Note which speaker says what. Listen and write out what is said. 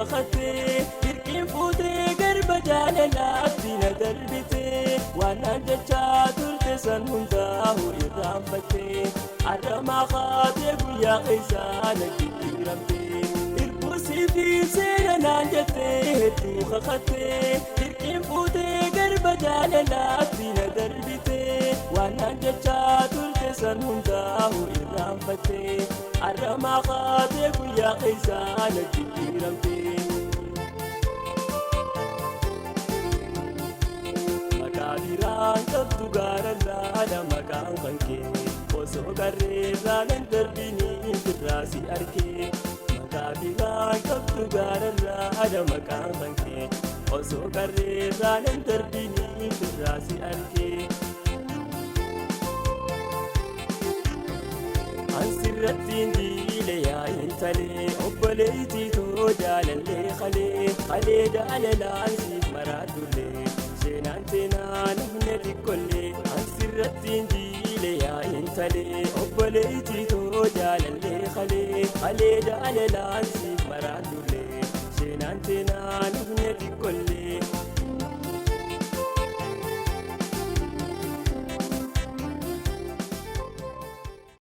Speaker 1: kakattee dirqiin fuutee garba jaalalaatti na darbitee waan naan jechaa turte san hundaa'u irraanfattee arramaa kaatee guyyaa keessaa na jijjiiramtee irbuusii fi seera naan jettee hedduu kakattee dirqiin fuutee garba jaalalaatti na darbitee waan naan jechaa turte san hundaa'u irraanfattee arramaa kaatee guyyaa keessaa na jijjiiramtee. Maqaa biraan qabdu gaararraadha maqaan kan kee osoo qarreerraa nan darbinii firraa si arkee. Maqaa biraan qabdu gaararraadha maqaan kan kee osoo qarreerraa nan darbinii firraa si arkee. Ansirratti diile yaa intalee obboleettii too jaalallee kalee kalee jaalalaan siif maraadullee seenaan teenaan humna xiqqollee. Ansirratti diile yaa intalee obboleettii too jaalallee kalee kalee jaalalaan siif maraadullee seenaan teenaan humna xiqqollee.